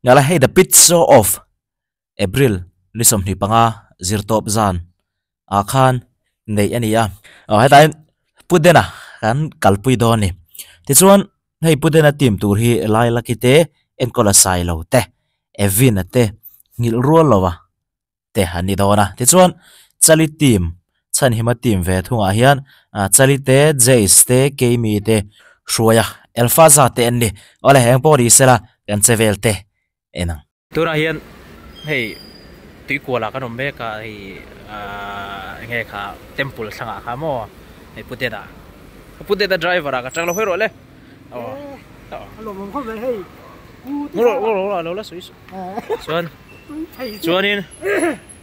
Ngala hei the pit show off April ni 25 zirtawp zan ah khan neih a ni a aw hetah hian Pudena kan kalpui dawn a ni tichuan hei Pudena team tur hi Lailaki te Enkawla Sailo te Evina te nghilh rual lova te an ni dawn a tichuan Chali team Chhanhima team ve thungah hian ah Chali te Jace te Keimi te Hruaia Elfaza te an ni awle heng pawh ni sela kan che vel te en ang. Tunah hian hei tuikual ah kan awm mek a hei ahh enge kha temple thlangah kha maw hei Pu Deda Pu Deda driver ah ka tang lo hawi rawh le aw lo la sawi chuan chuanin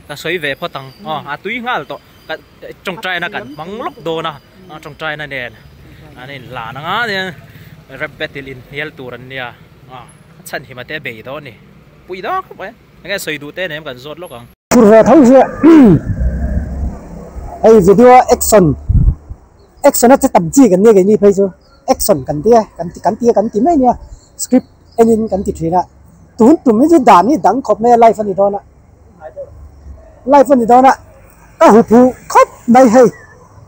ka sawi ve phawt ang aw a tui nghal tawh ka tawngtaina kan hmang lawk dawn a tawngtaina nen an inhlan anga rap battle inhnial tur an nia aw. A chhan him a te bei dawn ni. Pui dawn khawp mai. Enge sawi duh te nem kan zawt lawk ang. Phur ve tho hi hei video a action action a che tam chi kan nia keini phei chu action kan tia kan ti kan tia kan ti mai nia script en in kan ti thin a tun tum hi chu dan hi dang khawp mai a live a ni dawn a live a ni dawn a ka hu phu khawp mai hei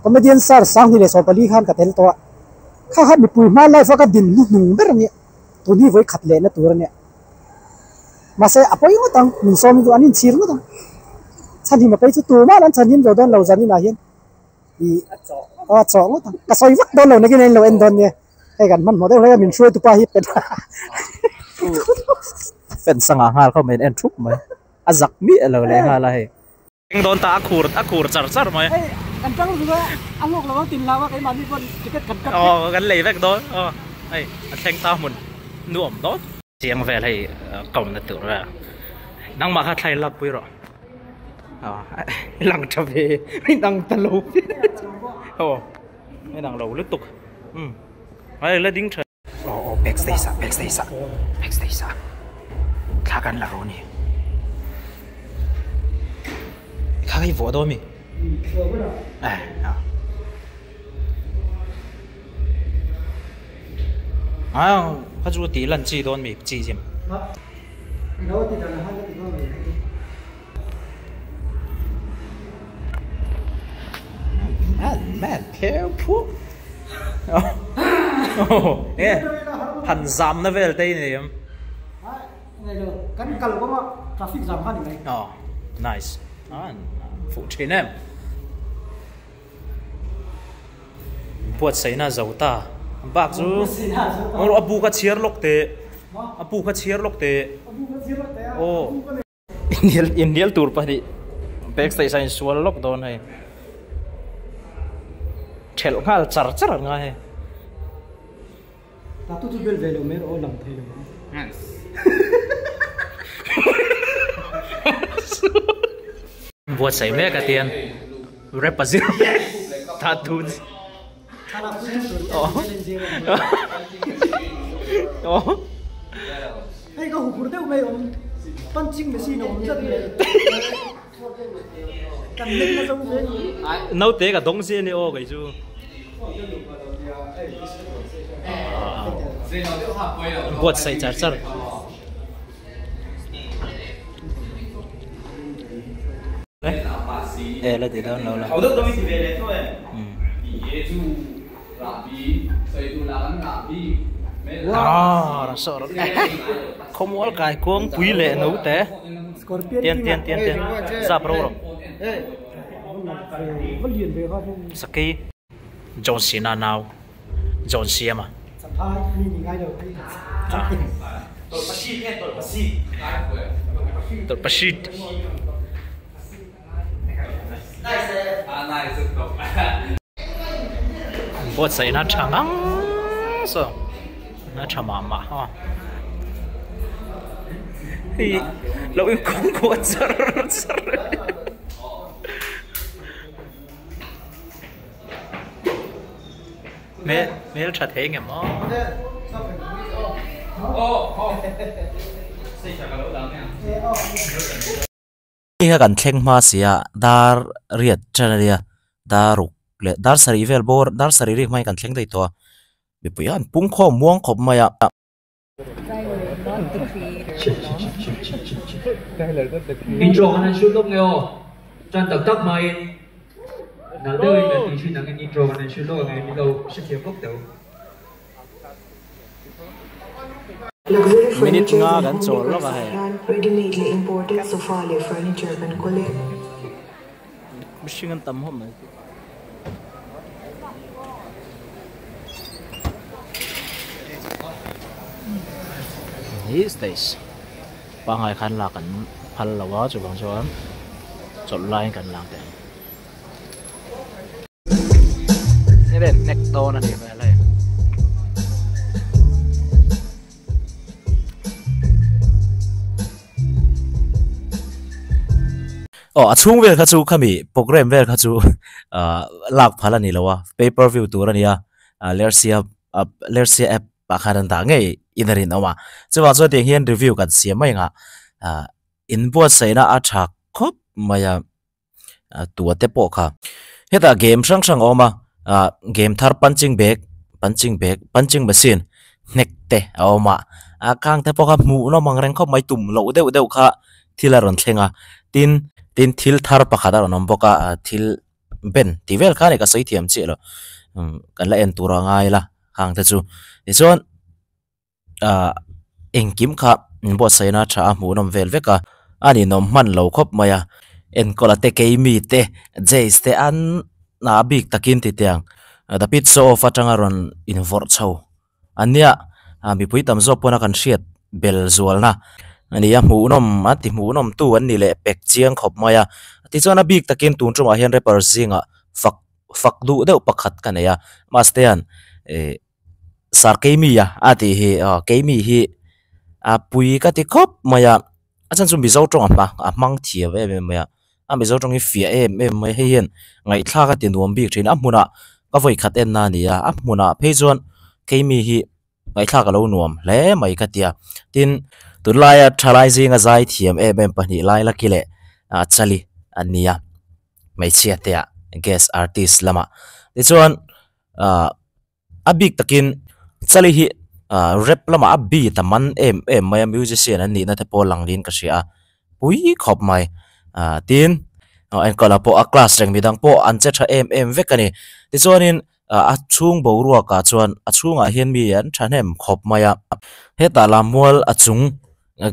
comedian star 2014 khan ka tel tawh a kha kha mipui hma live a ka din hnuhnung ber a nia. Tun hi vawi khat lehna tur a nia. Mahse a pawi ngawt ang, min sawm hi chu an inchhir ngawt ang. Chhanhim a pawi chu tumah an chhanhim zo dawn lo zaninah hian ih a chawh ngawt ang. Ka sawi vak dawn lo nakin a inlo en dawn nia. Hei kan hmanhmawh deuh hlek a min hruaitu pa hi pen Fence a ngah nghal kha min en thup mai. A zak miah lo leh nghal a hei. Eng dawn ta a khur a khur char char mai. Hei kan tang lutuk a, a hlawk lo ang tin hlau a keimahni pawn ticket kan cut vek. Aw kan lei vek dawn aw hei a thleng ta hmun nuam dawn. Chiang vel hei kawnna tur vel nangmah kha thlai lak pui rawh aw i lang tha ve i nang ta lo aw i nang lo lutuk um hei la ding tha. Aw aw backstage ah backstage ah backstage ah thla kan la rawh a ni kha hi vuah dawn mi eh a a kha chu tih lan chi dawn mi chi chem. Man man pheu phuh nge han zam na vel te i nei em kan kal kawng a traffic jam kha ni mai aw nice an fuh thin em buatsaihna zo ta bak chu a bu kha chhiar lawk teh a bu kha chhiar lawk teh aw. Inhnial tur pahnih backstage a insual lawk dawn hei thelh nghal char char an ngai hei. Tatu chu bel ve lo mai rawh aw lang thei lo ang. Buatsaih mek a tian rap a zir mek tatu chu. Hei ka huphur deuh mai awm punching machine a awm tlat mai kan nek na zo ve ni. Naute ka dawng zia ni aw kei chu. Buatsaih char char. E la ti dawn lo la. Ah saw rawh khawmual kai kuang pui leh no te tian tian tian tian zap ro rawh sakei John Cena nau John Siama tawlhpahrit buatsaihna tha ngang saw a tha mah mah a hei lo in kawng kuah char char. Hmel tha thei ngem aw. Hei kha kan thleng hma si a dar riat ṭan a nia dar ruk leh dar sarih vel bawr dar sarih rik hmangin kan thleng daih tawh a mipui an pung khawm muang khawp mai a. Intro kan han shoot lawk nge aw, tan tak tak hmain nalh deuhin kan tih thin angin intro kan han shoot lawk ang e, min lo hrethiam bawk teh u. Luxury Minute furnitures nga and kan home chawl lawk decors a ah hei. hian ready-made leh imported sofa leh furniture kan kawl e. Mihring an tam hawp mai. Hi stage pangngai khan lak an phal lo a chuvang chuan chawlh laiin kan lak teh ang. Hei hnek dawn a nih hmel hei. Aw a chhung vel kha chu khami program vel kha chu ah lak phal a ni lo a pay per view tur a nia ah lersia ah lersia app ah khan an dah ngei in a rinawm a chuvang chuan tiang hian review kan siam mai ang a ah inbuatsaihna a tha khawp mai a. tua te pawh kha hetah game hrang hrang a awm a ah game thar punching bag punching bag punching machine hnek te a awm a a khang te pawh kha hmuh nawm ang reng khawp mai tum loh deuh deuh kha thil a rawn thleng a tin tin thil thar pakhat a rawn awm bawk a ah thil ben tih vel kha a ni ka sawi thiam chiah lo umm kan la en tur a ngai la khang te chu tichuan. ah engkim kha buatsaihna tha a hmuhnawm vel vek a a ninawm hman lo khawp mai a enkawl a te keimi te jays te an a bik takin ti tiang the pit show off atanga rawn invawrh chho an nia ah mipui tam zawk pawna kan hriat bel zualna a ni a hmuhnawm a ti hmuhnawm tu an ni leh pek chiang khawp mai a tichuan a bik takin tun tumah hian rapper zingah fak fak duh deuh pakhat ka nei a mahse hian eh. Sir Keimi a a tih hi aw Keimi hi a pui ka ti khawp mai a a chhan chu Mizo tawng a hma a hmang thiam em em mai a a Mizo tawng hi fiah em em mai hei hian ngaihthlak a ti nuam bik thin a hmunah ka vawi khat en na a ni a a hmunah phei chuan Keimi hi ngaihthlak a lo nuam hle mai ka ti a tin tunlaia thalai zinga zai thiam em em pahnih lai laki leh ah chali an ni a hmeichhia te ah guest artist lamah tichuan ah. A bik takin Chali hi ah rap lamah a beat a man em em mai a musician an nihna te pawh lang niin ka hria a pui khawp mai ah tin aw enkawl ah pawh a class reng midang pawh an che tha em em vek a ni tichuanin ah a chhung boruak ah chuan a chhungah hian mi an thahnem khawp mai a hetah lah mual a chung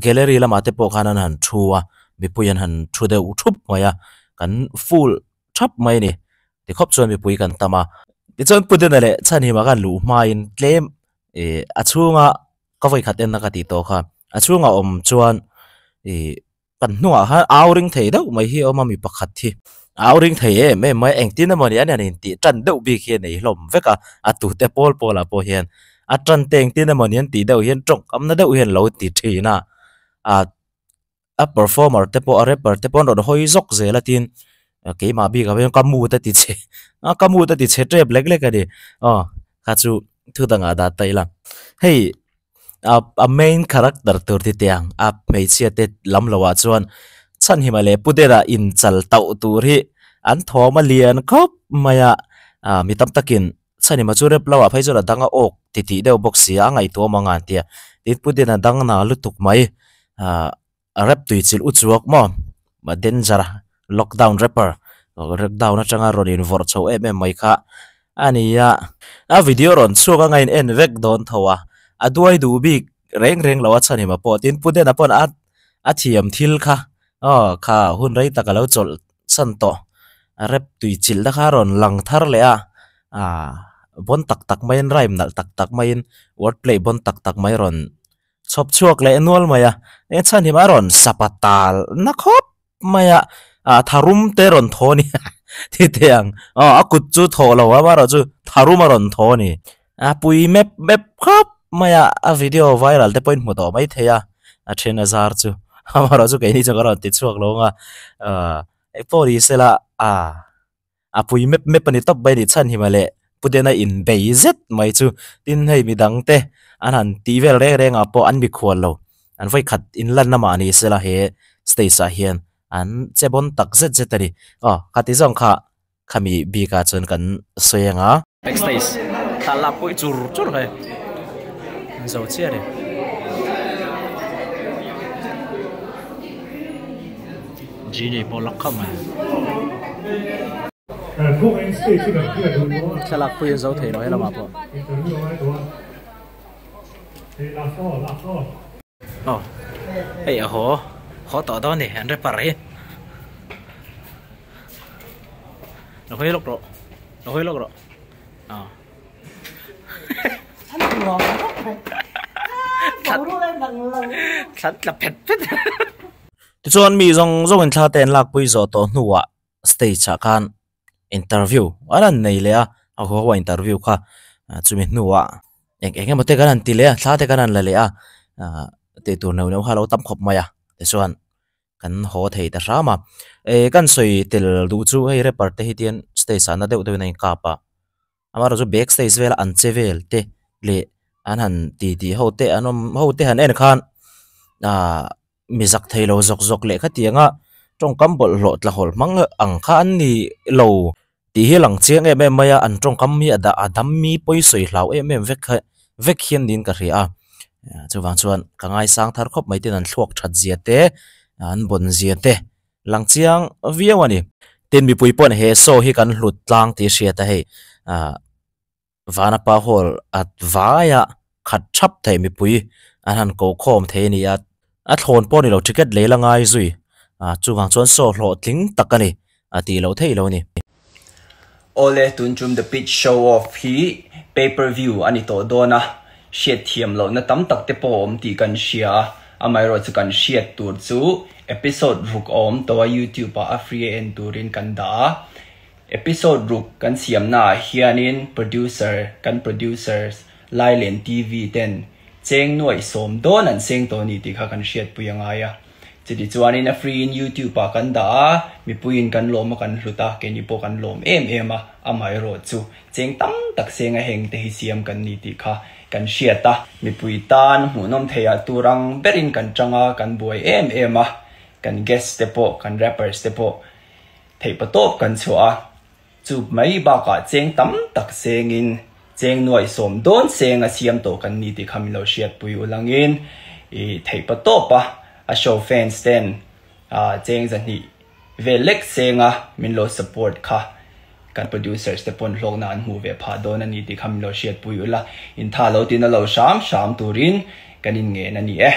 gallery lamah te pawh khan an han thu a mipui an han thu deuh thup mai a kan full thap mai a ni. Tikhawp chuan mipui kan tam a. Tichuan Pudena leh Chhanhima khan luh hmain tlem ih a chhunga ka vawi khat enna ka tih tawh kha a chhunga awm chuan ih kan hnungah khan au ring thei deuh mai hi a awm a mi pakhat hi au ring thei em em mai engtin emaw ni an han intih tan deuh bik hi a nei hlawm vek a a tute pawl pawl ah pawh hian a tan te engtin emaw ni an tih deuh hian tawngkamna deuh hian lo ti thin a ah. A performer te pawh a rapper te pawh an rawn hawi zawk zel a tin keimah bik ah hian ka mood a ti chhe a ka mood a ti chhe tep lek lek a ni aw kha chu thu dangah dah ta ila hei a a main character tur ti teh ang a hmeichhia te lam loh ah chuan chhanhima leh pu dera inchal tauh tur hi an thawm a lian khawp mai a ah mi tam takin chhanhima chu rep lo ah phei chuan a dang a awk ti tih deuh bawk si a a ngaihtuah awm ang a an ti a tin pu dena dang na lutuk mai. ah rap tui chilh u chuak maw a danger a lockdown rapper lockdown atanga rawn invawrh chho em em mai kha a ni a a video rawn chhuak anga in en vek dawn tho a a duai duh bik reng reng lo a chhan him a pawh tin pu dena pawn a a thiam thil kha aw kha hun rei tak a lo chawlh san tawh a rap tui chilh te kha a rawn lang thar leh a ah bawn tak tak maiin rhyme nalh tak tak maiin word play bawn tak tak mai rawn. Chhawp chhuak leh nual mai a, eng chhan hi mah a rawn sapa tal na khawp mai a, ah tharum te rawn thaw a ni ti teh ang, aw a kut chu thawh lo a amaherawh chu tharum a rawn thaw a ni, a pui mep mep khawp mai a, a video viral te pawhin hmu tawh mai thei a, a then a zar chu amaherawh chu keini chu ka rawn ti chhuak lo ang a, ah engpawh ni sela ah. A pui mep mep a ni tawp mai a ni chhan hi mawle Pu Dena in bei zet mai chu tin hei midang te an han tih vel reng reng ah pawh an mikhual lo an vawi khat in lan na mah ni sela he stage ah hian an che bawn tak zet zet a ni aw khati zawng kha khami bik ah chuan kan sawi ang a. Backstage thla lak pawh hi chur chur hei an zo chiah a ni. Genie pawh lak khawp mai. Thlalak pui a zo thei lo helamah pawh. Aw hei a haw haw tawh dawn ni an rapper hi. Lo hawi lawk rawh lo hawi lawk rawh aw. Thlan tla phet phet. Tichuan mi zawng zawngin thla te an lakpui zawh tawh hnuah stage ah khan interview an han nei leh a, a haw haw interview kha chumi hnuah eng eng emaw te kan han ti leh a thla te kan han la leh a ah tih tur neuh neuh kha a lo tam khawp mai a tichuan kan haw thei ta hram a eh kan sawi tel duh chu hei rapper te hi tian stage ah na deuh deuhin a inkap a amaherawhchu chu back stage vela an che vel te leh an han ti tih ho te an awm ho te han en khan ah mi zak thei lo zawk zawk leh khatiang a tawngkam bawlhhlawh tlahawlh hmang ang kha an ni lo tih hi a lang chiang em em mai a an tawngkam hi a dah a dam mi pawi sawi hlau em em vek kha vek hian niin ka hria a chuvang chuan ka ngaisang thar khawp mai ten an thluak that zia te an bawn zia te lang chiang viau a ni tin mipui pawh he show hi kan hlut tlang tih hriat a hei ah. Vanapa Hall at vaia khat thap theih mipui an han ko khawm thei a ni a, a thlawn pawh a ni lo ticket lei la ngai zui a chuvang chuan saw hlawhtling tak a ni a tih loh theih lo a ni. Awle tun tum The Pitch Show Off hi pay per view a ni tawh dawn a, hriat thiam lohna tam tak te pawh a awm tih kan hria a, amaherawhchu kan hriat tur chu episode ruk a awm tawh a YouTube ah a free a en turin kan dah a, Episode ruk kan siamnaah hianin producer kan producers Lailen TV ten cheng nuaih sawm dawn an seng tawh a ni tih kha kan hriatpui a ngai a. Chuti chuanin a free in YouTube ah kan dah a, mipuiin kan lawm a kan hlut a, keini pawh kan lawm em em a, amaherawh chu cheng tam tak seng a heng te hi siam kan ni tih kha kan hriat a. Mipui tan hmuhnawm theiah tur ang berin kan tang a, kan buai em em a, kan guest te pawh kan rappers te pawh Theihpa tawp kan chhuah a, chu mai bakah cheng tam tak sengin cheng nuaih sawm dawn seng a siam tawh kan ni tih kha min lo hriatpui ulangin i theihpa tawp a, a show fans ten cheng zahnih vel lek senga min lo support kha kan producers te pawn hlawkna an hmuh ve phah dawn a ni tih kha min lo hriatpui ula, intha lo tina lo hram hram turin kan inngen a ni e.